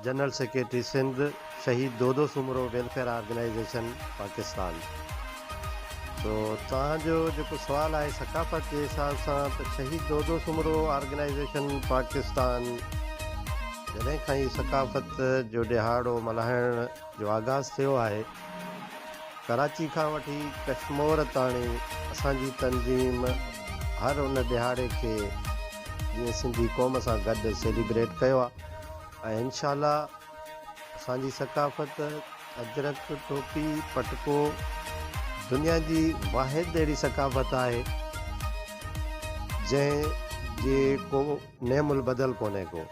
General secretary Sindh Shaheed Dodo Soomro welfare organisation Pakistan. سو توهان جو جيڪو سوال آهي ثقافت جي حساب سان ته شهيد دودو سومرو آرگنائيزيشن پاڪستان جڏهن کان هي ثقافت جو ڏهاڙو ملهائڻ جو آغاز ٿيو آهي ڪراچي کان وٺي ڪشمور تاڻي اسان جي تنظيم هر ان ڏهاڙي کي جيئن سنڌي قوم سان گڏ سيليبريٽ ڪيو آهي ۽ انشاء الله اسان جي ثقافت اجرڪ، ٽوپي، پٽڪو دنيا جي واحد اهڙي ثقافت آهي جنهن جي ڪو نعم البدل ڪونهي ڪو.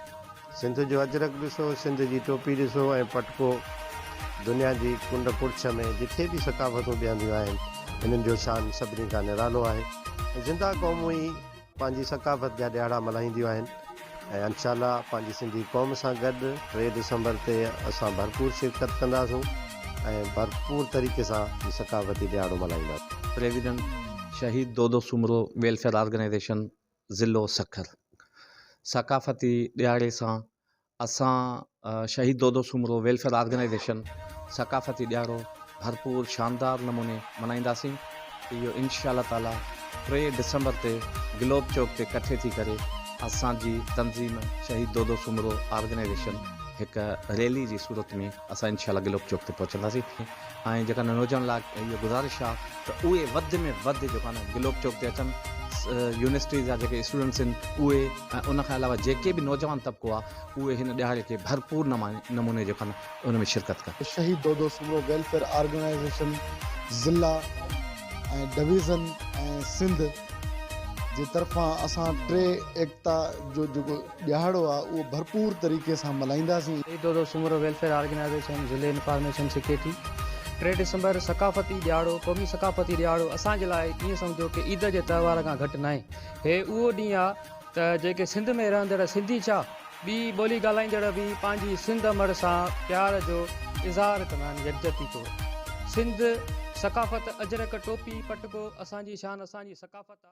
سنڌ جو اجرڪ ڏسو، سنڌ جي ٽوپي ڏسو ۽ پٽڪو دنيا جي ڪنڊ ڪڙڇ ۾ جٿي به ثقافتون ٻيهنديون آهن انهن جو شان سڀني کان نرالو آهي ۽ زنده قومون ئي پنهنجي ثقافت جا ڏهاڙا ملهائينديون آهن ۽ انشاء الله پنهنجي سنڌي قوم سان گڏ ٽي ڊسمبر تي اسان ڀرپور شرڪت ڪنداسون ۽ ڀرپور طريقي سان هي ثقافتي ڏهاڙو ملهائينداسون. President Shaheed Dodo Soomro welfare organisation ضلعو سکر ثقافتي ڏهاڙي سان اسان شهيد دودو سومرو ويلفيئر آرگنائيزيشن ثقافتي ڏهاڙو ڀرپور شاندار نموني ملهائينداسين اهو انشاء الله تعالي ٽي ڊسمبر تي گلوب چوڪ تي ڪٺي ٿي ڪري اسان جي تنظيم شهيد دودو سومرو آرگنائيزيشن هڪ ريلي جي صورت ۾ اسان انشاء الله گلوب چوڪ تي پهچنداسين ۽ جيڪا نوجوانن لاء اهو گذارش آ ته اهي وڌ ۾ وڌ جيڪو آ نه گلوب چوڪ تي اچن يونيورسٽي جا جيڪي اسٽوڊنٽس آهن اهي ۽ ان کان علاوه جيڪي به نوجوان طبقو آ اهي هن ڏهاڙي کي ڀرپور نموني جيڪو آ نه ان ۾ شرڪت ڪن. شهيد دودو سومرو ويلفيئر آرگنائيزيشن ضلع ۽ ڊويزن ۽ سنڌ جي طرفان اسان ٽي ايڪتا جو جيڪو ڏهاڙو آ اهو ڀرپور طريقي سان ملهائينداسين. شهيد دودو سومرو ويلفيئر آرگنائيزيشن ضلعي انفارميشن سيڪريٽري ٽي ڊسمبر ثقافتي ڏهاڙو قومي ثقافتي ڏهاڙو اسان جي لاء ائين سمجهو ڪي عيد جي تهوار کان گهٽ ناهي هي اهو ڏينهن آ ته جيڪي سنڌ ۾ رهندڙ سنڌي ڇا ٻي ٻولي ڳالهائيندڙ به پنهنجي سنڌ امڙ سان پيار جو اظهار ڪندا آهن يڪجهتي طور سنڌ ثقافت اجرڪ ٽوپي پٽڪو اسان جي شان اسان جي ثقافت آ.